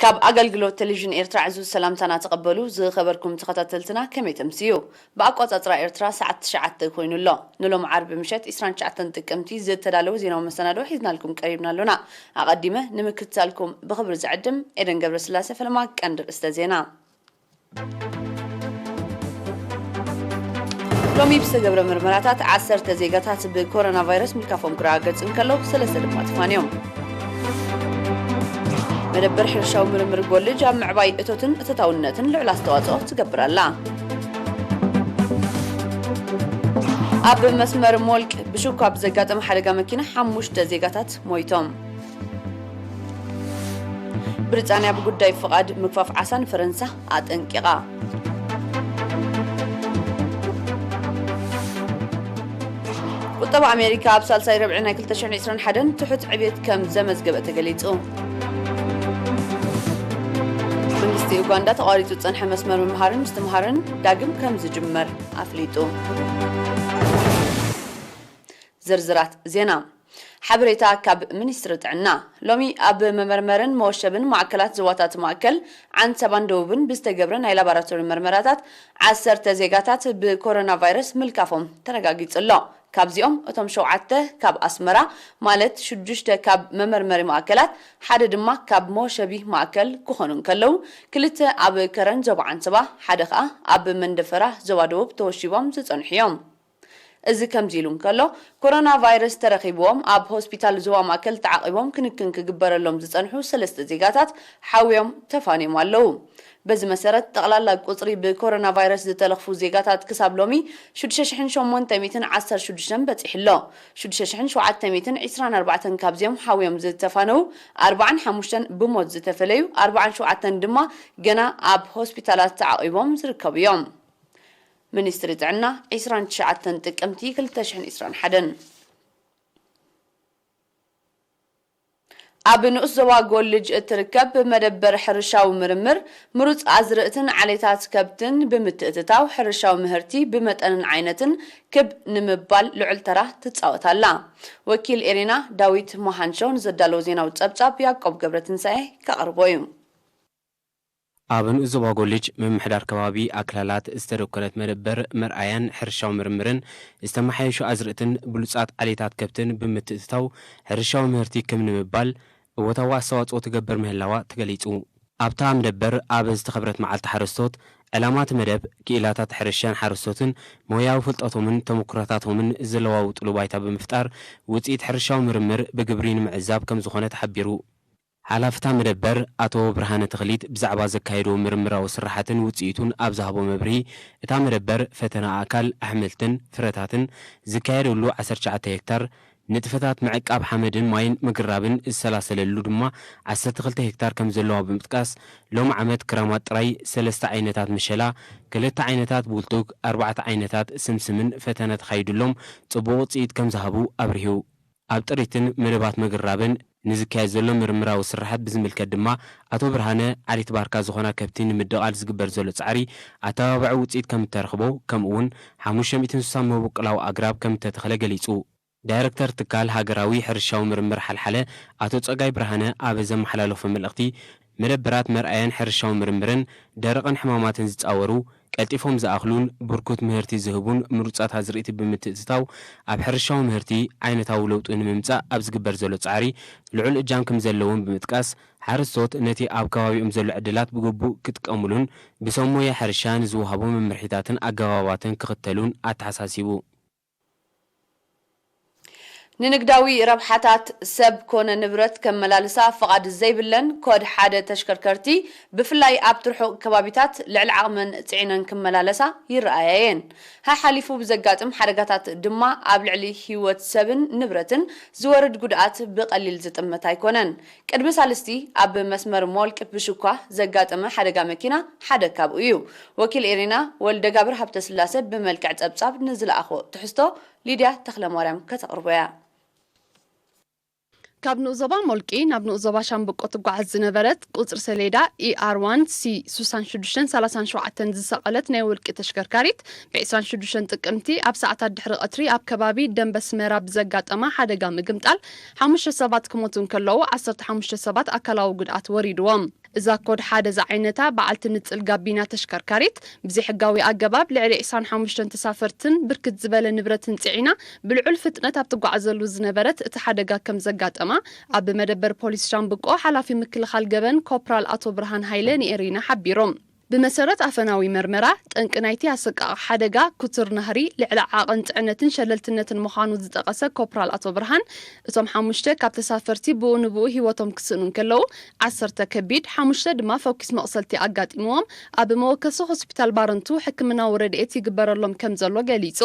ኣብ ኣገልግሎት ቴሌቪዥን ኤርትራ ዕዙዝ ሰላምታና ተቐበሉ። ዝኸበርኩም ተኸታተልትና፣ ከመይ ተምስዩ? ብኣቋጻጽራ ኤርትራ ሰዓት ትሽዓተ ኮይኑ ኣሎ። ንሎም ዓርቢ ምሸት ዕስራን ትሽዓተን ጥቅምቲ ዝተዳለወ ዜናዊ መሰናዶ ሒዝናልኩም ቀሪብና ኣሎና። ኣቐዲመ ንምክትታልኩም ብኽብሪ ዝዕድም ኤደን ገብረስላሴ። ፈለማ ቀንዲ ርእስተ ዜና። ሎሚ ብዝተገብረ ምርመራታት ዓሰርተ ዜጋታት ብኮሮና ቫይረስ ምልካፎም ክረጋገጽ እንከሎ፣ ሰለስተ ድማ ተፋንዮም። መደበር ሕርሻዊ ምርምር ጎልጅ ኣብ ምዕባይ እቶትን እቶታውነትን ልዑል ኣስተዋጽኦ ትገብር ኣላ። ኣብ መስመር ሞልቅ ብሽኳ ብዘጋጠመ ሓደጋ መኪና ሓሙሽተ ዜጋታት ሞይቶም። ብሪጣንያ ብጉዳይ ፍቓድ ምግፋፍ ዓሳ ንፈረንሳ ኣጠንቂቓ። ቁጠባ ኣሜሪካ ኣብ ሳልሳይ ረብዒ ናይ ክልተ ሽሕን ዕስራን ሓደን ትሑት ዕብየት ከም ዘመዝገበ ተገሊጹ። መንግስቲ ኡጋንዳ ተቋሪጹ ዝጸንሐ መስመር ምምሃርን ምስትምሃርን ዳግም ከም ዝጅመር ኣፍሊጡ። ዝርዝራት ዜና። ሓበሬታ ካብ ሚኒስትሪ ጥዕና። ሎሚ ኣብ መመርመርን መወሸብን ማእከላት ዞባታት ማእከል፣ ዓንሰባን ደቡብን ብዝተገብረ ናይ ላቦራቶሪ መርመራታት ዓሰርተ ዜጋታት ብኮሮና ቫይረስ ምልካፎም ተረጋጊጹ ኣሎ። ካብዚኦም እቶም ሸውዓተ ካብ ኣስመራ፣ ማለት ሽዱሽተ ካብ መመርመሪ ማእከላት፣ ሓደ ድማ ካብ መወሸቢ ማእከል ክኾኑ እንከለዉ፣ ክልተ ኣብ ከረን ዞባ ዓንሰባ፣ ሓደ ከኣ ኣብ መንደፈራ ዞባ ደቡብ ተወሺቦም ዝጸንሑ እዮም። እዚ ከምዚ ኢሉ እንከሎ፣ ኮሮና ቫይረስ ተረኺብዎም ኣብ ሆስፒታል ዞባ ማእከል ተዓቒቦም ክንክን ክግበረሎም ዝጸንሑ ሰለስተ ዜጋታት ሓውዮም ተፋንዮም ኣለዉ። በዚ መሰረት፣ ጠቕላላ ቁጽሪ ብኮሮና ቫይረስ ዝተለኽፉ ዜጋታት ክሳብ ሎሚ ሽዱሽተ ሽሕን ሸሞንተ ሚእትን ዓሰርተ ሽዱሽተን በጺሑ ኣሎ። ሽዱሽተ ሽሕን ሸውዓተ ሚእትን ዕስራን ኣርባዕተን ካብዚኦም ሓውዮም ዝተፋነዉ፣ ኣርባዓን ሓሙሽተን ብሞት ዝተፈለዩ፣ ኣርባዓን ሸውዓተን ድማ ገና ኣብ ሆስፒታላት ተዓቒቦም ዝርከቡ እዮም። ሚኒስትሪ ጥዕና፣ ዕስራን ትሽዓተን ጥቅምቲ ክልተ ሽሕን ዕስራን ሓደን። ኣብ ንኡስ ዞባ ጎልጅ እትርከብ መደበር ሕርሻዊ ምርምር፣ ምሩጽ ኣዝርእትን ዓሌታት ከብትን ብምትእትታው ሕርሻዊ ምህርቲ ብመጠንን ዓይነትን ክብ ንምባል ልዑል ተራ ትጻወት ኣላ። ወኪል ኤሪና ዳዊት መሃንሾ ንዘዳለዎ ዜናዊ ጸብጻብ ያዕቆብ ገብረትንሳኤ ከቕርቦ እዩ። ኣብ ንኡስ ዞባ ጎልጅ ምምሕዳር ከባቢ ኣክላላት ዝተደኮነት መደበር መርኣያን ሕርሻዊ ምርምርን ዝተመሓየሹ ኣዝርእትን ብሉጻት ዓሌታት ከብትን ብምትእትታው ሕርሻዊ ምህርቲ ክብ ንምባል እወታዊ ኣስተዋጽኦ ትገብር ምህላዋ ተገሊጹ። ኣብታ መደበር ኣብ ዝተኸብረት መዓልቲ ሓረስቶት፣ ዕላማ እቲ መደብ፣ ክኢላታት ሕርሻን ሓረስቶትን ሞያዊ ፍልጠቶምን ተመኩሮታቶምን ዝለዋውጥሉ ባይታ ብምፍጣር፣ ውጽኢት ሕርሻዊ ምርምር ብግብሪ ንምዕዛብ ከም ዝኾነ ተሓቢሩ። ሓላፊ እታ መደበር ኣቶ ብርሃነ ተኽሊት ብዛዕባ ዘካየድዎ ምርምራዊ ስራሓትን ውጽኢቱን ኣብ ዝሃቦ መብርሂ፣ እታ መደበር ፈተነ ኣእካል ኣሕምልትን ፍረታትን ዝካየደሉ ዓሰርተ ትሽዓተ ሄክታር፣ ንጥፈታት ምዕቃብ ሓመድን ማይን ምግራብን ዝሰላሰለሉ ድማ ዓሰርተ ክልተ ሄክታር ከም ዘለዋ ብምጥቃስ፣ ሎሚ ዓመት ክራማት ጥራይ ሰለስተ ዓይነታት ምሸላ፣ ክልተ ዓይነታት ቡልቱግ፣ ኣርባዕተ ዓይነታት ስምስምን ፈተነ ተኻይዱሎም ጽቡቕ ውጽኢት ከም ዝሃቡ ኣብሪሁ። ኣብ ጥሪትን መደባት ምግራብን ንዝካየድ ዘሎ ምርምራዊ ስራሓት ብዝምልከት ድማ፣ ኣቶ ብርሃነ፣ ዓሌት ባርካ ዝኾና ከብቲ ንምድቓል ዝግበር ዘሎ ጻዕሪ ኣተባባዒ ውጽኢት ከም እተረኽቦ፣ ከምኡ እውን ሓሙሽተ ሚእትን ስሳን መበቆላዊ ኣግራብ ከም እተተኽለ ገሊጹ። ዳይረክተር ትካል ሃገራዊ ሕርሻዊ ምርምር ሓልሓለ ኣቶ ጸጋይ ብርሃነ ኣብ ዘመሓላለፎ መልእኽቲ፣ መደበራት መርኣያን ሕርሻዊ ምርምርን ደረቕን ሕማማትን ዝጻወሩ፣ ቀልጢፎም ዝኣኽሉን ብርኩት ምህርቲ ዝህቡን ምሩጻት ኣዝርእቲ ብምትእትታው፣ ኣብ ሕርሻዊ ምህርቲ ዓይነታዊ ለውጢ ንምምጻእ ኣብ ዝግበር ዘሎ ጻዕሪ ልዑል እጃም ከም ዘለዎም ብምጥቃስ፣ ሓረስቶት ነቲ ኣብ ከባቢኦም ዘሎ ዕድላት ብግቡእ ክጥቀሙሉን ብሰብ ሞያ ሕርሻ ንዝወሃቡ መምርሒታትን ኣገባባትን ክኽተሉን ኣተሓሳሲቡ። ንንግዳዊ ረብሓታት ሰብ ኮነ ንብረት ከመላልሳ ፍቓድ ዘይብለን ኮድ ሓደ ተሽከርከርቲ፣ ብፍላይ ኣብቲ ርሑቕ ከባቢታት፣ ልዕሊ ዓቕመን ጽዒነን ክመላለሳ ይረኣያ እየን። ሓሓሊፉ ብዘጋጥም ሓደጋታት ድማ ኣብ ልዕሊ ህይወት ሰብን ንብረትን ዝወርድ ጉድኣት ብቐሊል ዝጥመት ኣይኮነን። ቅድሚ ሳልስቲ ኣብ መስመር ሞልቅ ብሽኳ ዘጋጠመ ሓደጋ መኪና ሓደ ካብኡ እዩ። ወኪል ኤሪና ወልደጋብር ሃብተስላሴ ብመልክዕ ጸብጻብ ንዝለኣኾ ትሕዝቶ ሊድያ ተኽለማርያም ከተቕርቦ እያ። ካብ ንኡስ ዞባ ሞልቂ ናብ ንኡስ ዞባ ሻምብቆ ትጓዓዝ ዝነበረት ቁጽሪ ሰሌዳ ኢኣር ዋን ሲ ስሳን ሽዱሽተን ሰላሳን ሸውዓተን ዝሰቐለት ናይ ውልቂ ተሽከርካሪት፣ ብ ዕስራን ሽዱሽተን ጥቅምቲ ኣብ ሰዓታት ድሕሪ ቀትሪ ኣብ ከባቢ ደንበ ስመራ ብዘጋጠማ ሓደጋ ምግምጣል፣ ሓሙሽተ ሰባት ክሞቱ እንከለዉ፣ ዓሰርተ ሓሙሽተ ሰባት ኣካላዊ ጉድኣት ወሪድዎም። እዛ ኮድ ሓደ ዝዓይነታ በዓልቲ ንጽል ጋቢና ተሽከርካሪት ብዘይሕጋዊ ኣገባብ ልዕሊ ዕስራን ሓሙሽተን ተሳፈርትን ብርክት ዝበለ ንብረትን ጽዒና ብልዑል ፍጥነት ኣብ ትጓዓዘሉ ዝነበረት እቲ ሓደጋ ከም ዘጋጠማ ኣብ መደበር ፖሊስ ሻምብቆ ሓላፊ ምክልኻል ገበን ኮፕራል ኣቶ ብርሃን ሃይለ ንኤሪና ሓቢሮም። ብመሰረት ኣፈናዊ መርመራ፣ ጠንቂ ናይቲ ኣሰቃቒ ሓደጋ ክቱር ናህሪ፣ ልዕሊ ዓቐን ጽዕነትን ሸለልትነትን ምዃኑ ዝጠቐሰ ኮፕራል ኣቶ ብርሃን፣ እቶም ሓሙሽተ ካብ ተሳፈርቲ ብኡ ንብኡ ህይወቶም ክስእኑ እንከለዉ፣ ዓሰርተ ከቢድ፣ ሓሙሽተ ድማ ፈኲስ መቕሰልቲ ኣጋጢምዎም ኣብ መወከሲ ሆስፒታል ባረንቱ ሕክምናዊ ረድኤት ይግበረሎም ከም ዘሎ ገሊጹ።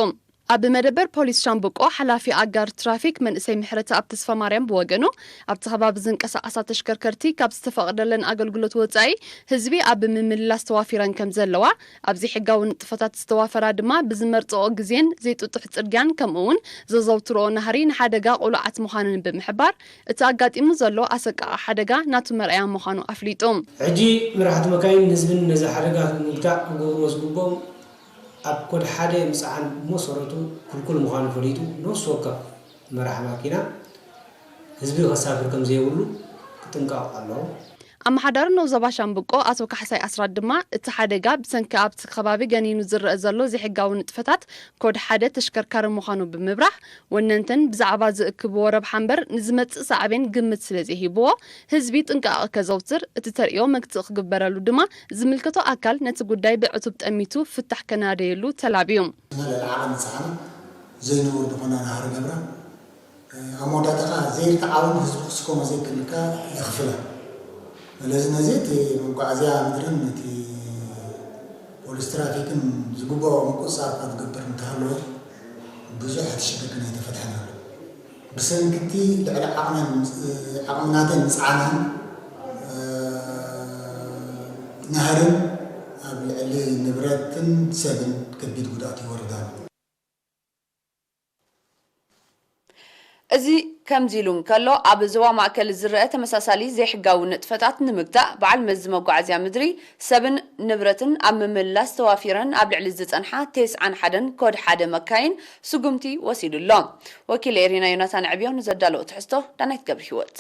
ኣብ መደበር ፖሊስ ሻምብቆ ሓላፊ ኣጋር ትራፊክ መንእሰይ ምሕረተኣብ ተስፋማርያም ብወገኑ፣ ኣብቲ ከባቢ ዝንቀሳቐሳ ተሽከርከርቲ ካብ ዝተፈቕደለን ኣገልግሎት ወጻኢ ህዝቢ ኣብ ምምልላስ ተዋፊረን ከም ዘለዋ፣ ኣብ ዘይሕጋዊ ንጥፈታት ዝተዋፈራ ድማ ብዝመርጽኦ ግዜን ዘይጥጡሕ ጽርግያን ከምኡ እውን ዘዘውትርኦ ናህሪ ንሓደጋ ቅሉዓት ምዃነን ብምሕባር፣ እቲ ኣጋጢሙ ዘሎ ኣሰቃቒ ሓደጋ ናቱ መርኣያ ምዃኑ ኣፍሊጡ። ሕጂ መራሕቲ መካይን ንህዝብን ነዚ ሓደጋ ንምግታእ ክገብርዎ ዝግብኦም ኣብ ኮድ ሓደ ምጽዓን ብመሰረቱ ክልኩል ምዃኑ ፈሊጡ፣ ነፍሲ ወከፍ መራሕ ማኪና ህዝቢ ከሳፍር ከም ዘየብሉ ክጥንቀቕ ኣለዎ። ኣመሓዳሪ ዞባ ሻምብቆ ኣቶ ካሕሳይ ኣስራት ድማ፣ እቲ ሓደጋ ብሰንኪ ኣብቲ ከባቢ ገኒኑ ዝረአ ዘሎ ዘይሕጋዊ ንጥፈታት ኮድ ሓደ ተሽከርካሪ ምዃኑ ብምብራህ፣ ወነንተን ብዛዕባ ዝእክብዎ ረብሓ እምበር ንዝመጽእ ሳዕቤን ግምት ስለ ዘይህብዎ፣ ህዝቢ ጥንቃቐ ከዘውትር፣ እቲ ተርእዮ መግትኢ ክግበረሉ ድማ ዝምልከቶ ኣካል ነቲ ጉዳይ ብዕቱብ ጠሚቱ ፍታሕ ከናደየሉ ተላብዩ። ልዕሊ ዓቐን ዝጸዓና ዘይንቡር ዝኾና ናህሪ ገብራ፣ ኣብ መወዳእታ ከኣ ዘይርትዓውን ህዝቢ ክስከሞ ዘይክእል ከኣ የኽፍላ። ስለዚ ነዚ እቲ መጓዓዝያ ምድርን እቲ ፖሊስ ትራፊክን ዝግብኦ ምቁጽጻር እኳ ዝገብር እንተሃለወ፣ ብዙሕ እቲ ሽግር ግን ኣይተፈትሐን ኣሎ። ብሰንኪ እቲ ልዕሊ ዓቕመን፣ ዓቕሚ ናተን ምጽዓናን፣ ናህርን ኣብ ልዕሊ ንብረትን ሰብን ከቢድ ጉድኣት ይወርድ ኣሎ። እዚ ከምዚ ኢሉ እንከሎ፣ ኣብ ዞባ ማእከል ዝረአ ተመሳሳሊ ዘይሕጋዊ ንጥፈታት ንምግታእ፣ በዓል መዚ መጓዓዝያ ምድሪ ሰብን ንብረትን ኣብ ምምልላስ ተዋፊረን ኣብ ልዕሊ ዝጸንሓ ተስዓን ሓደን ኮድ ሓደ መካይን ስጉምቲ ወሲዱ ኣሎ። ወኪል ኤሪና ዮናታን ዕብዮ ንዘዳለኦ ትሕዝቶ ዳናይት ገብረሂወት።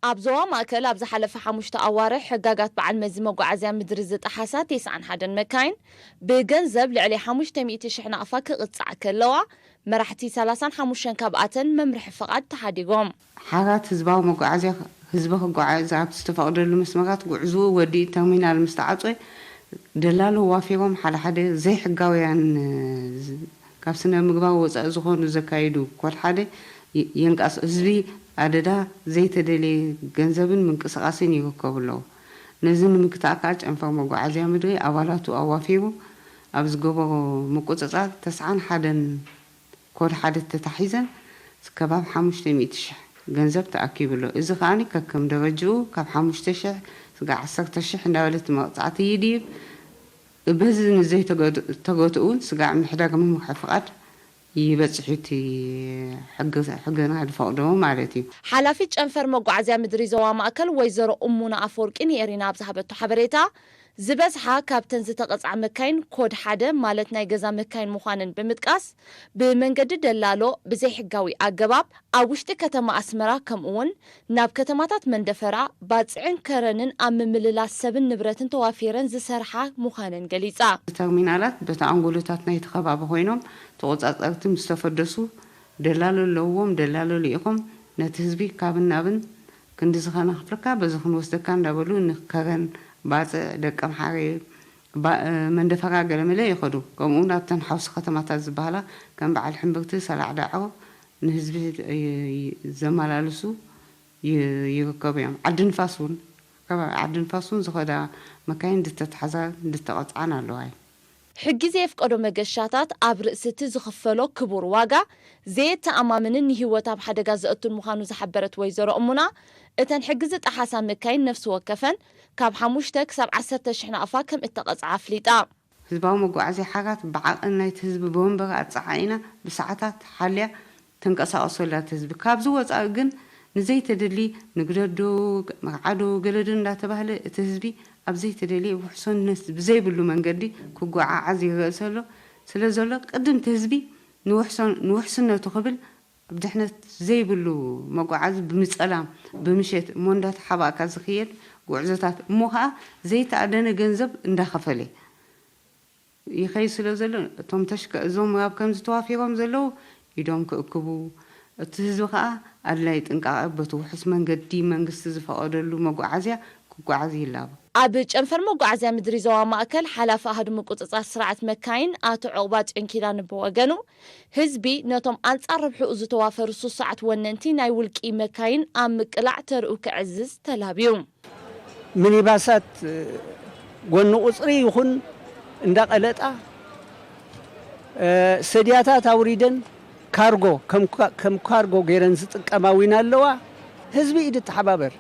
ኣብ ዞባ ማእከል ኣብ ዝሓለፈ ሓሙሽተ ኣዋርሕ ሕጋጋት በዓል መዚ መጓዓዝያ ምድሪ ዝጠሓሳ ተስዓን ሓደን መካይን ብገንዘብ ልዕሊ ሓሙሽተ ሚእቲ ሽሕ ናቕፋ ክቕጻዕ ከለዋ፣ መራሕቲ ሰላሳን ሓሙሽተን ካብኣተን መምርሒ ፍቓድ ተሓዲጎም። ሓራት ህዝባዊ መጓዓዝያ ህዝቢ ክጓዓዝ ኣብ ዝተፈቕደሉ መስመራት ጉዕዝኡ ወዲኡ ተርሚናል ምስ ተዓጽወ፣ ደላሎ ዋፊሮም ሓደ ሓደ ዘይሕጋውያን፣ እ፣ ዝ-፣ ካብ ስነ ምግባር ወጻኢ ዝኾኑ ዘካይዱ ኮድ ሓደ የ-፣ የንቃስ-፣ ህዝቢ ኣደዳ ዘይተደልየ ገንዘብን ምንቅስቓስን ይርከቡ ኣለዉ። ነዚ ንምግታእ ከኣ ጨንፈር መጓዓዝያ ምድሪ ኣባላቱ ኣዋፊሩ ኣብ ዝገበሮ ምቁጽጻር ተስዓን ሓደን ኮድ ሓደ ተታሒዘን ከባቢ ሓሙሽተ ሚእቲ ሽሕ ገንዘብ ተኣኪቡ ኣሎ። እዚ ከኣ ከከም ደረጅኡ ካብ ሓሙሽተ ሽሕ ስጋዕ ዓሰርተ ሽሕ እንዳበለ እቲ መቕጻዕቲ ይድይብ። በዚ ንዘይተገድ-፣ ተገትኡ እውን ስጋዕ ምሕዳግ መምርሒ ፍቓድ ይበጽሕ እዩ እቲ ሕግ-፣ ሕግና ዝፈቕዶ ማለት እዩ። ሓላፊት ጨንፈር መጓዓዝያ ምድሪ ዞባ ማእከል ወይዘሮ እሙና ኣፈወርቂ ንኤሪና ኣብ ዝሃበቶ ሓበሬታ፣ ዝበዝሓ ካብተን ዝተቐጽዓ መካይን ኮድ ሓደ ማለት ናይ ገዛ መካይን ምዃነን ብምጥቃስ፣ ብመንገዲ ደላሎ ብዘይሕጋዊ ኣገባብ ኣብ ውሽጢ ከተማ ኣስመራ ከምኡ'ውን ናብ ከተማታት መንደፈራ፣ ባጽዕን ከረንን ኣብ ምምልላስ ሰብን ንብረትን ተዋፊረን ዝሰርሓ ምዃነን ገሊጻ። ተርሚናላት በቲ ኣንጎሎታት ናይቲ ከባቢ ኮይኖም ተቖጻጸርቲ ምስ ተፈደሱ፣ ደላሎ ኣለውዎም፣ ደላሎ ልኢኾም ነቲ ህዝቢ ካብን ናብን ክንድዚ ከነኽፍለካ፣ በዚ ክንወስደካ እንዳበሉ ንከረን፣ ባጽዕ፣ ደቀምሓረ፣ ባ-፣ መንደፈራ ገለመለ ይኸዱ። ከምኡ እውን ኣብተን ሓውሲ ከተማታት ዝበሃላ ከም በዓል ሕምብርቲ፣ ሰላዕ ዳዕሮ ንህዝቢ ይ-፣ ይ-፣ ዘመላልሱ ይ-፣ ይርከቡ እዮም። ዓዲ ንፋስ እውን፣ ከባቢ ዓዲ ንፋስ እውን ዝኸዳ መካይን እንድተታሕዛን እንድተቐጽዓን ኣለዋ እየን። ሕጊ ዘየፍቀዶ መገሻታት ኣብ ርእሲ እቲ ዝኽፈሎ ክቡር ዋጋ ዘየተኣማምንን ንህይወት ኣብ ሓደጋ ዘእቱን ምዃኑ ዝሓበረት ወይዘሮ እሙና፣ እተን ሕጊ ዝጠሓሳ መካይን ነፍሲ ወከፈን ካብ ሓሙሽተ ክሳብ ዓሰርተ ሽሕ ናቕፋ ከም እተቐጽዓ ኣፍሊጣ። ህዝባዊ መጓዓዝያ ሓራት ብዓቐን ናይቲ ህዝቢ ብወንበር ኣጸዓዒና ብሰዓታት ሓልያ ተንቀሳቕሶ ኣላ እቲ ህዝቢ። ካብዚ ወጻኢ ግን ንዘይተደሊ ንግደዶ፣ መርዓዶ፣ ገለዶ እንዳተባህለ እቲ ህዝቢ ኣብ ዘይተደልየ ውሕስነት ብዘይብሉ መንገዲ ክጓዓዓዝ ይረአ ዘሎ፣ ስለ ዘሎ ቅድም እቲ ህዝቢ ንውሕሶ-፣ ንውሕስነቱ ክብል ድሕነት ዘይብሉ መጓዓዚ ብምጸላም ብምሸት እሞ እንዳተሓባእካ ዝኽየድ ጉዕዞታት እሞ ኸኣ ዘይተኣደነ ገንዘብ እንዳኸፈለ ይኸይድ ስለ ዘሎ፣ እቶም ተሽከ-፣ እዞም ኣብ ከምዚ ተዋፊሮም ዘለዉ ኢዶም ክእክቡ፣ እቲ ህዝቢ ኸኣ ኣድላይ ጥንቃቐ በቲ ውሑስ መንገዲ መንግስቲ ዝፈቐደሉ መጓዓዝያ ክጓዓዝ ይላቦ። ኣብ ጨንፈር መጓዓዝያ ምድሪ ዞባ ማእከል ሓላፊ ኣሃዱ ምቁጽጻር ስርዓት መካይን ኣቶ ዑቕባ ጽዮን ኪዳነ ብወገኑ፣ ህዝቢ ነቶም ኣንጻር ረብሕኡ ዝተዋፈሩ ሱሱዓት ወነንቲ ናይ ውልቂ መካይን ኣብ ምቅላዕ ተርኡ ከዕዝዝ ተላብዩ። ሚኒባሳት ጎኒ ቁጽሪ ይኹን እንዳቐለጣ፣ እ፣ ሰድያታት ኣውሪደን ካርጎ ከም ካ-፣ ከም ካርጎ ገይረን ዝጥቀማ እውን ኣለዋ። ህዝቢ ኢድ ተሓባበር፣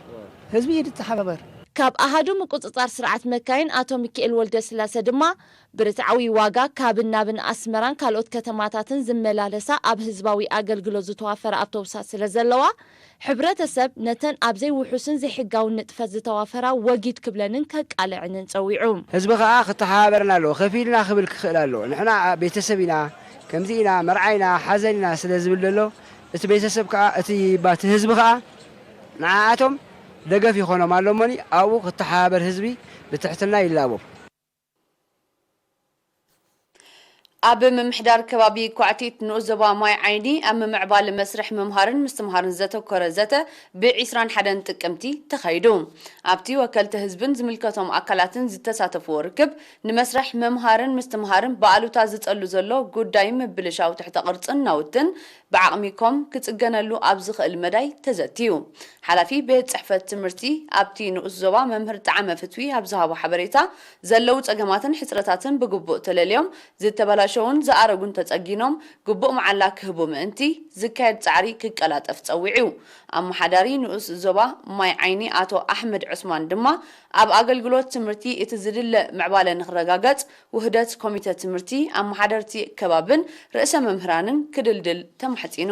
ህዝቢ ኢድ ተሓባበር። ካብ ኣሃዱ ምቁጽጻር ስርዓት መካይን ኣቶ ሚካኤል ወልደስላሰ ድማ፣ ብርትዓዊ ዋጋ ካብን ናብን ኣስመራን ካልኦት ከተማታትን ዝመላለሳ ኣብ ህዝባዊ ኣገልግሎት ዝተዋፈራ ኣውቶቡሳት ስለ ዘለዋ፣ ሕብረተሰብ ነተን ኣብ ዘይውሑስን ዘይሕጋውን ንጥፈት ዝተዋፈራ ወጊድ ክብለንን ከቃልዕንን ጸዊዑ። ህዝቢ ከኣ ክተሓባበረና ኣለዎ። ከፊልና ክብል ክኽእል ኣለዎ። ንሕና ቤተሰብ ኢና፣ ከምዚ ኢና፣ መርዓ ኢና፣ ሓዘን ኢና ስለ ዝብል ዘሎ፣ እቲ ቤተሰብ ከኣ፣ እቲ ባቲ ህዝቢ ከኣ ንዓኣቶም ደገፍ ይኾኖም ኣሎ እሞኒ፣ ኣብኡ ክተሓባበር ህዝቢ ብትሕትና ይላቦ። ኣብ ምምሕዳር ከባቢ ኳዕቲት ንኡስ ዞባ ማይ ዓይኒ ኣብ ምምዕባል መስርሕ ምምሃርን ምስትምሃርን ዘተኮረ ዘተ ብ ዕስራን ሓደን ጥቅምቲ ተኻይዱ። ኣብቲ ወከልቲ ህዝብን ዝምልከቶም ኣካላትን ዝተሳተፍዎ ርክብ፣ ንመስርሕ ምምሃርን ምስትምሃርን ብኣሉታ ዝጸሉ ዘሎ ጉዳይ ምብልሻው ትሕተ ቅርጽን ናውትን ብዓቕሚኮም ክጽገነሉ ኣብ ዝኽእል መዳይ ተዘትዩ። ሓላፊ ቤት ጽሕፈት ትምህርቲ ኣብቲ ንኡስ ዞባ መምህር ጣዕመ ፍትዊ ኣብ ዝሃቦ ሓበሬታ፣ ዘለዉ ጸገማትን ሕጽረታትን ብግቡእ ተለልዮም፣ ዝተበላሸዉን ዝኣረጉን ተጸጊኖም፣ ግቡእ መዓላ ክህቡ ምእንቲ ዝካየድ ጻዕሪ ክቀላጠፍ ጸዊዑ። ኣመሓዳሪ ንኡስ ዞባ ማይ ዓይኒ ኣቶ ኣሕመድ ዑስማን ድማ፣ ኣብ ኣገልግሎት ትምህርቲ እቲ ዝድለ ምዕባለ ንክረጋገጽ፣ ውህደት ኮሚተ ትምህርቲ፣ ኣመሓደርቲ ከባብን ርእሰ መምህራንን ክድልድል ተማሕጺኑ።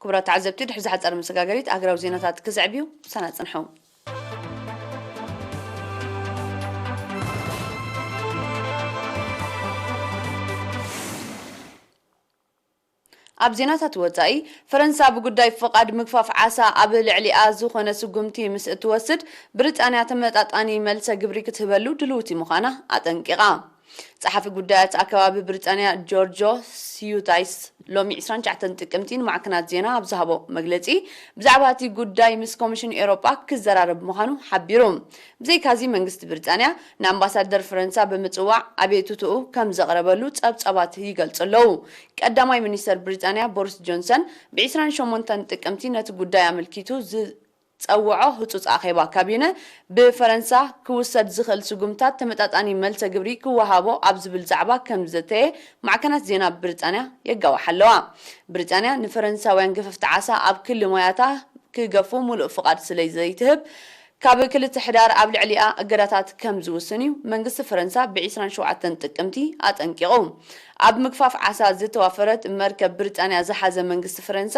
ክቡራት ተዓዘብቲ፣ ድሕሪ ዝሓጸረ መሰጋገሪት ኣህጉራዊ ዜናታት ክስዕብ እዩ። ምሳና ጽንሑ። ኣብ ዜናታት ወጻኢ፣ ፈረንሳ ብጉዳይ ፍቓድ ምግፋፍ ዓሳ ኣብ ልዕሊኣ ዝኾነ ስጉምቲ ምስ እትወስድ፣ ብሪጣንያ ተመጣጣኒ መልሰ ግብሪ ክትህበሉ ድልውቲ ምዃና ኣጠንቂቓ። ጸሓፊ ጉዳያት ኣከባቢ ብሪጣንያ ጆርጆ ስዩታይስ ሎሚ ዕስራን ትሽዓተን ጥቅምቲ ንማዕከናት ዜና ኣብ ዝሃቦ መግለጺ፣ ብዛዕባ እቲ ጉዳይ ምስ ኮሚሽን ኤውሮጳ ክዘራረብ ምዃኑ ሓቢሩ። ብዘይካዚ መንግስቲ ብሪጣንያ ንኣምባሳደር ፈረንሳ ብምጽዋዕ ኣቤቱትኡ ከም ዘቕረበሉ ጸብጻባት ይገልጹ ኣለዉ። ቀዳማይ ሚኒስተር ብሪጣንያ ቦሪስ ጆንሰን ብ ዕስራን ሸሞንተን ጥቅምቲ ነቲ ጉዳይ ኣመልኪቱ ዝ-፣ ጸውዖ ህጹጽ ኣኼባ ካቢነ፣ ብፈረንሳ ክውሰድ ዝኽእል ስጉምታት ተመጣጣኒ መልሰ ግብሪ ክወሃቦ ኣብ ዝብል ዛዕባ ከም ዘተየ ማዕከናት ዜና ብሪጣንያ የጋውሓ ኣለዋ። ብሪጣንያ ንፈረንሳውያን ገፈፍቲ ዓሳ ኣብ ክሊ ማያታ ክገፉ ምሉእ ፍቓድ ስለ ዘይትህብ፣ ካብ ክልተ ሕዳር ኣብ ልዕሊኣ እገዳታት ከም ዝውስን እዩ መንግስቲ ፈረንሳ ብ ዕስራን ሸውዓተን ጥቅምቲ ኣጠንቂቑ። ኣብ ምግፋፍ ዓሳ ዝተዋፈረት መርከብ ብሪጣንያ ዝሓዘ መንግስቲ ፈረንሳ፣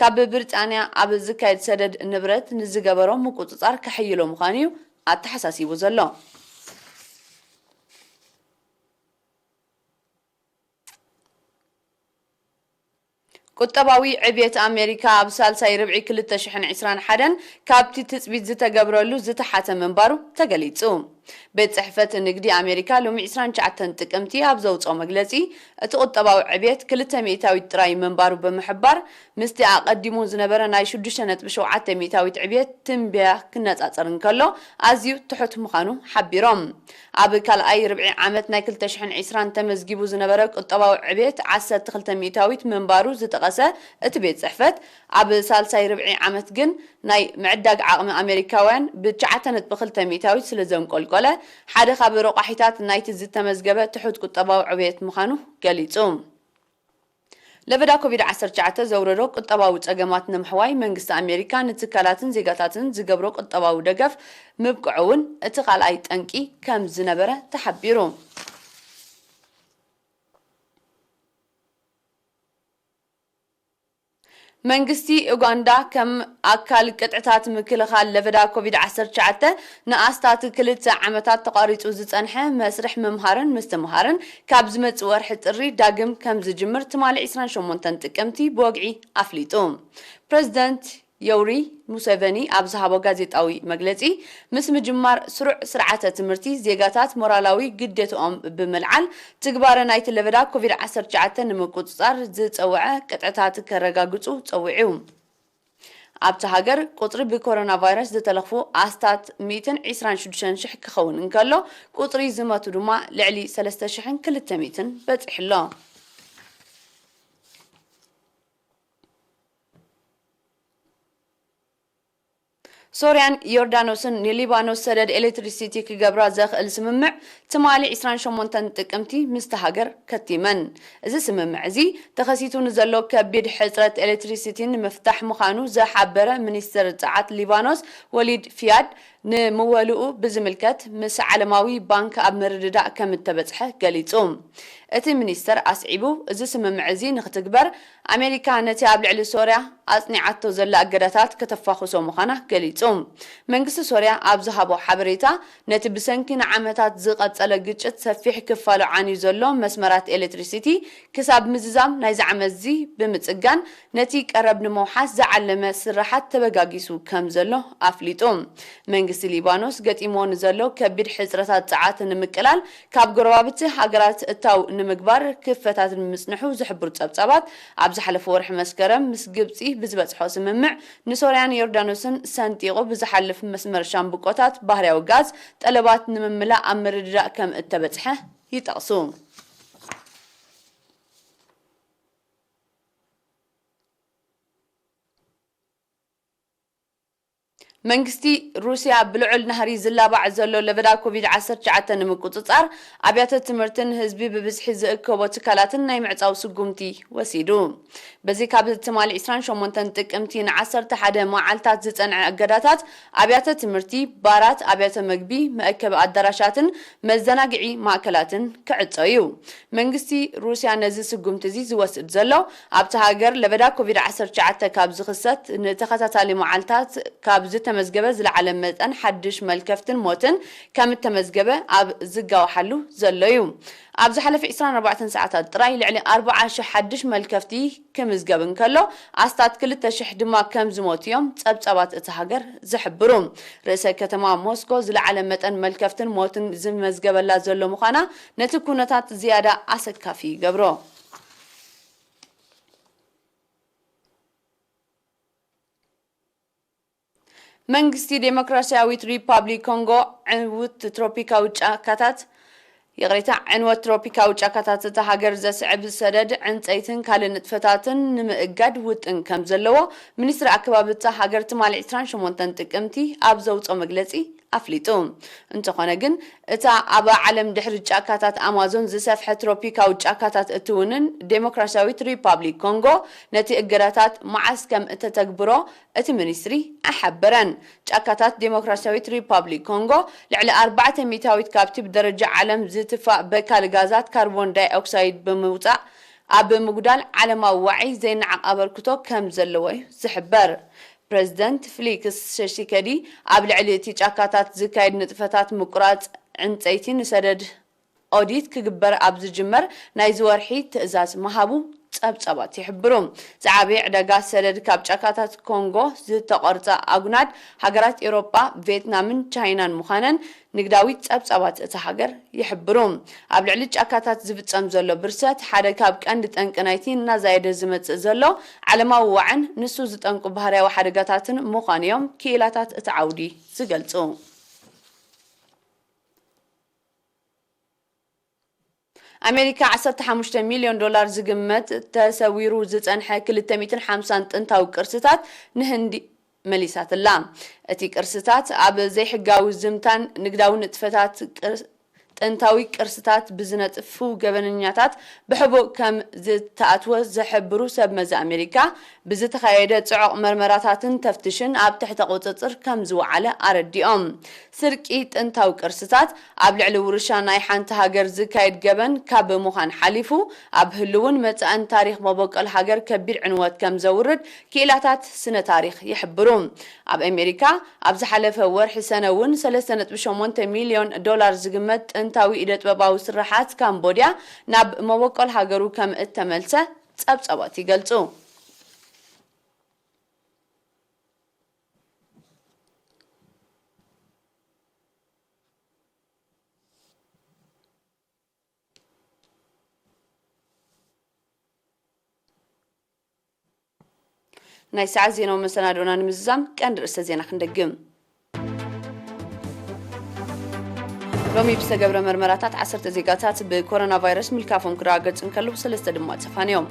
ካብ ብሪጣንያ ኣብ ዝካየድ ሰደድ ንብረት ንዝገበሮ ምቁጽጻር ከሐይሎ ምዃኑ እዩ ኣተሓሳሲቡ ዘሎ። ቁጠባዊ ዕብየት ኣሜሪካ ኣብ ሳልሳይ ርብዒ ክልተ ሽሕን ዕስራን ሓደን ካብቲ ትጽቢት ዝተገብረሉ ዝተሓተ ምንባሩ ተገሊጹ። ቤት ጽሕፈት ንግዲ ኣሜሪካ ሎሚ ዕስራን ትሽዓተን ጥቅምቲ ኣብ ዘውጽኦ መግለጺ፣ እቲ ቁጠባዊ ዕብየት ክልተ ሚእታዊት ጥራይ ምንባሩ ብምሕባር፣ ምስቲ ኣቐዲሙ ዝነበረ ናይ ሽዱሽተ ነጥቢ ሸውዓተ ሚእታዊት ዕብየት ትንበያ ክነጻጸር እንከሎ፣ ኣዝዩ ትሑት ምዃኑ ሓቢሮም። ኣብ ካልኣይ ርብዒ ዓመት ናይ ክልተ ሽሕን ዕስራን ተመዝጊቡ ዝነበረ ቁጠባዊ ዕብየት ዓሰርተ ክልተ ሚእታዊት ምንባሩ ዝጠቐሰ እቲ ቤት ጽሕፈት፣ ኣብ ሳልሳይ ርብዒ ዓመት ግን ናይ ምዕዳግ ዓቕሚ ኣሜሪካውያን ብትሽዓተ ነጥቢ ክልተ ሚእታዊት ስለ ዘንቆልቆለ፣ ሓደ ካብ ረቋሒታት ናይቲ ዝተመዝገበ ትሑት ቁጠባዊ ዕብየት ምዃኑ ገሊጹ። ለበዳ ኮቪድ ዓሰርተ ትሽዓተ ዘውረዶ ቁጠባዊ ጸገማት ንምሕዋይ መንግስቲ ኣሜሪካ ንትካላትን ዜጋታትን ዝገብሮ ቁጠባዊ ደገፍ ምብቅዑ እውን እቲ ካልኣይ ጠንቂ ከም ዝነበረ ተሓቢሩ። መንግስቲ ኡጋንዳ ከም ኣካል ቅጥዕታት ምክልኻል ለበዳ ኮቪድ ዓሰርተ ትሽዓተ ንኣስታት ክልተ ዓመታት ተቋሪጹ ዝጸንሐ መስርሕ ምምሃርን ምስትምሃርን ካብ ዝመጽእ ወርሒ ጥሪ ዳግም ከም ዝጅምር ትማሊ ዕስራን ሸሞንተን ጥቅምቲ ብወግዒ ኣፍሊጡ። ፕረዚደንት ዮውሪ ሙሴቨኒ ኣብ ዝሃቦ ጋዜጣዊ መግለጺ፣ ምስ ምጅማር ስሩዕ ስርዓተ ትምህርቲ፣ ዜጋታት ሞራላዊ ግዴትኦም ብምልዓል፣ ትግባረ ናይቲ ለበዳ ኮቪድ ዓሰርተ ትሽዓተ ንምቁጽጻር ዝጸውዐ ቅጥዕታት ከረጋግጹ ጸዊዑ። ኣብታ ሃገር ቁጽሪ ብኮሮና ቫይረስ ዝተለኽፉ ኣስታት ሚእትን ዕስራን ሽዱሽተን ሽሕ ክኸውን እንከሎ፣ ቁጽሪ ዝመቱ ድማ ልዕሊ ሰለስተ ሽሕን ክልተ ሚእትን በጺሑ ኣሎ። ሶርያን ዮርዳኖስን ንሊባኖስ ሰደድ ኤሌክትሪሲቲ ክገብራ ዘኽእል ስምምዕ ትማሊ ዕስራን ሸሞንተን ጥቅምቲ ምስቲ ሃገር ከቲመን። እዚ ስምምዕ እዚ ተኸሲቱ ንዘሎ ከቢድ ሕጽረት ኤሌክትሪሲቲ ንምፍታሕ ምዃኑ ዝሓበረ ሚኒስትር ጸዓት ሊባኖስ ወሊድ ፊያድ፣ ንምወልኡ ብዝምልከት ምስ ዓለማዊ ባንክ ኣብ ምርድዳእ ከም እተበጽሐ ገሊጹ። እቲ ሚኒስተር ኣስዒቡ፣ እዚ ስምምዕ እዚ ንኽትግበር ኣሜሪካ ነቲ ኣብ ልዕሊ ሶርያ ኣጽኒዓቶ ዘላ እገዳታት ከተፋኹሶ ምዃና ገሊጹ። መንግስቲ ሶርያ ኣብ ዝሃቦ ሓበሬታ፣ ነቲ ብሰንኪ ንዓመታት ዝቐጸለ ግጭት ሰፊሕ ክፋሉ ዓንዩ ዘሎ መስመራት ኤሌክትሪሲቲ ክሳብ ምዝዛም ናይዚ ዓመት እዚ ብምጽጋን፣ ነቲ ቀረብ ንምውሓስ ዝዓለመ ስራሓት ተበጋጊሱ ከም ዘሎ ኣፍሊጡ። መንግስቲ ሊባኖስ ገጢምዎ ንዘሎ ከቢድ ሕጽረታት ጸዓት ንምቅላል፣ ካብ ጎረባብቲ ሃገራት እታው ንምግባር ክፈታት ንምጽንሑ ዝሕብሩ ጸብጻባት፣ ኣብ ዝሓለፈ ወርሒ መስከረም ምስ ግብጺ ብዝበጽሖ ስምምዕ፣ ንሶርያን ዮርዳኖስን ሰንጢቑ ብዝሓልፍ መስመር ሻምብቆታት ባህርያዊ ጋዝ ጠለባት ንምምላእ ኣብ ምርድዳእ ከም እተበጽሐ ይጠቕሱ። መንግስቲ ሩስያ ብልዑል ናህሪ ዝላባዕ ዘሎ ለበዳ ኮቪድ ዓሰርተ ትሽዓተ ንምቁጽጻር፣ ኣብያተ ትምህርትን ህዝቢ ብብዝሒ ዝእከቦ ትካላትን ናይ ምዕጻው ስጉምቲ ወሲዱ። በዚ ካብ ትማሊ ዕስራን ሸሞንተን ጥቅምቲ ንዓሰርተ ሓደ መዓልታት ዝጸንዐ እገዳታት፣ ኣብያተ ትምህርቲ፣ ባራት፣ ኣብያተ መግቢ፣ መእከቢ ኣዳራሻትን መዘናግዒ ማእከላትን ክዕጾ እዩ። መንግስቲ ሩስያ ነዚ ስጉምቲ እዚ ዝወስድ ዘሎ፣ ኣብታ ሃገር ለበዳ ኮቪድ ዓሰርተ ትሽዓተ ካብ ዝኽሰት ንተኸታታሊ መዓልታት ካብ ዝተመዝገበ ዝለዓለ መጠን ሓድሽ መልከፍትን ሞትን ከም እተመዝገበ ኣብ ዝጋወሓሉ ዘሎ እዩ። ኣብ ዝሓለፈ ዕስራን ኣርባዕተን ሰዓታት ጥራይ ልዕሊ ኣርብዓ ሽሕ ሓድሽ መልከፍቲ ክምዝገብ እንከሎ፣ ኣስታት ክልተ ሽሕ ድማ ከም ዝሞቱ እዮም ጸብጻባት እታ ሃገር ዝሕብሩ። ርእሰ ከተማ ሞስኮ ዝለዓለ መጠን መልከፍትን ሞትን ዝመዝገበላ ዘሎ ምዃና ነቲ ኩነታት ዝያዳ ኣሰካፊ ይገብሮ። መንግስቲ ዴሞክራሲያዊት ሪፓብሊክ ኮንጎ ዕንውት ትሮፒካዊ ጫካታት፣ ይቕሬታ፣ ዕንወት ትሮፒካዊ ጫካታት እታ ሃገር ዘስዕብ ሰደድ ዕንጸይትን ካልእ ንጥፈታትን ንምእጋድ ውጥን ከም ዘለዎ ሚኒስትሪ ኣከባቢ እታ ሃገር ትማሊ ዕስራን ሸሞንተን ጥቅምቲ ኣብ ዘውጽኦ መግለጺ ኣፍሊጡ። እንተኾነ ግን፣ እታ ኣብ ዓለም ድሕሪ ጫካታት ኣማዞን ዝሰፍሐ ትሮፒካዊ ጫካታት እትውንን ዴሞክራሲያዊት ሪፓብሊክ ኮንጎ ነቲ እገዳታት መዓስ ከም እተተግብሮ እቲ ሚኒስትሪ ኣይሓበረን። ጫካታት ዴሞክራሲያዊት ሪፓብሊክ ኮንጎ ልዕሊ ኣርባዕተ ሚእታዊት ካብቲ ብደረጃ ዓለም ዝትፋእ በካል ጋዛት ካርቦን ዳይኦክሳይድ ብምውጻእ ኣብ ምጉዳል ዓለማዊ ዋዒ ዘይነዓቕ ኣበርክቶ ከም ዘለዎ እዩ ዝሕበር። ፕረዚደንት ፍሊክስ ሸሺከዲ ኣብ ልዕሊ እቲ ጫካታት ዝካየድ ንጥፈታት ምቁራጽ ዕንጸይቲ ንሰደድ ኦዲት ክግበር ኣብ ዝጅመር ናይዚ ወርሒ ትእዛዝ ምሃቡ ጸብጻባት ይሕብሩ። ዝዓበየ ዕዳጋ ሰደድ ካብ ጫካታት ኮንጎ ዝተቖርጸ ኣጉናድ ሃገራት ኤውሮጳ፣ ቬትናምን ቻይናን ምዃነን ንግዳዊ ጸብጻባት እታ ሃገር ይሕብሩ። ኣብ ልዕሊ ጫካታት ዝፍጸም ዘሎ ብርሰት ሓደ ካብ ቀንዲ ጠንቂ ናይቲ እናዛየደ ዝመጽእ ዘሎ ዓለማዊ ዋዕን ንሱ ዝጠንቁ ባህርያዊ ሓደጋታትን ምዃኑ እዮም ክኢላታት እቲ ዓውዲ ዝገልጹ። ኣሜሪካ ዓሰርተ ሓሙሽተ ሚልዮን ዶላር ዝግመት ተሰዊሩ ዝጸንሐ ክልተ ሚእትን ሓምሳን ጥንታዊ ቅርስታት ንህንዲ መሊሳትላ። እቲ ቅርስታት ኣብ ዘይሕጋዊ ዝምታን ንግዳዊ ንጥፈታት ቅር-፣ ጥንታዊ ቅርስታት ብዝነጥፉ ገበነኛታት ብሕቡእ ከም ዝተኣትወ ዝሕብሩ ሰብ መዚ ኣሜሪካ፣ ብዝተኻየደ ጽዑቕ መርመራታትን ተፍትሽን ኣብ ትሕቲ ቁጽጽር ከም ዝወዓለ ኣረዲኦም። ስርቂ ጥንታዊ ቅርስታት ኣብ ልዕሊ ውርሻ ናይ ሓንቲ ሃገር ዝካየድ ገበን ካብ ምዃን ሓሊፉ፣ ኣብ ህልውን መጻእን ታሪኽ መበቆል ሃገር ከቢድ ዕንወት ከም ዘውርድ ክኢላታት ስነ ታሪኽ ይሕብሩ። ኣብ ኣሜሪካ ኣብ ዝሓለፈ ወርሒ ሰነ እውን ሰለስተ ነጥቢ ሸሞንተ ሚልዮን ዶላር ዝግመት ጥንታዊ ኢደ ጥበባዊ ስርሓት ካምቦድያ ናብ መበቆል ሃገሩ ከም እተመልሰ ጸብጻባት ይገልጹ። ናይ ሰዓት ዜናዊ መሰናድኦና ንምዝዛም ቀንዲ ርእሰ ዜና ክንደግም። ሎሚ ብዝተገብረ መርመራታት ዓሰርተ ዜጋታት ብኮሮና ቫይረስ ምልካፎም ክረጋገጽ እንከለዉ፣ ሰለስተ ድማ ተፋንዮም።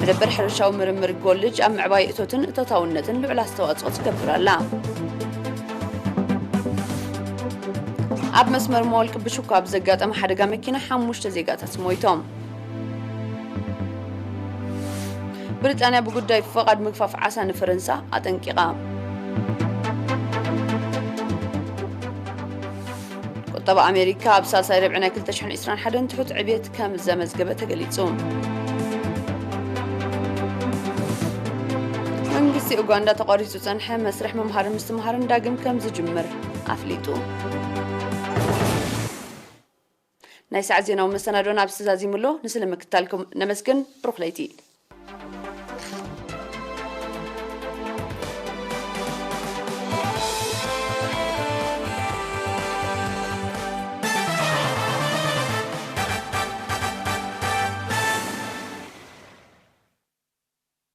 መደበር ሕርሻዊ ምርምር ጎልጅ ኣብ ምዕባይ እቶትን እቶታውነትን ልዑል ኣስተዋጽኦ ትገብር ኣላ። ኣብ መስመር መወልቂ ብሽኳ ብዘጋጠመ ሓደጋ መኪና ሓሙሽተ ዜጋታት ሞይቶም። ብሪጣንያ ብጉዳይ ፈቓድ ምግፋፍ ዓሳ ንፈረንሳ ኣጠንቂቓ። ቁጠባ ኣሜሪካ ኣብ ሳልሳይ ርብዒ ናይ ክልተ ሽሕን ዕስራን ሓደን ትሑት ዕብየት ከም ዘመዝገበ ተገሊጹ። መንግስቲ ኡጋንዳ ተቋሪጹ ዝጸንሐ መስርሕ ምምሃርን ምስትምሃርን ዳግም ከም ዝጅምር ኣፍሊጡ። ናይ ሰዓት ዜናዊ መሰናዶና ኣብዚ ተዛዚሙ ኣሎ። ንስለ ምክትታልኩም ነመስግን። ብሩኽ ለይቲ።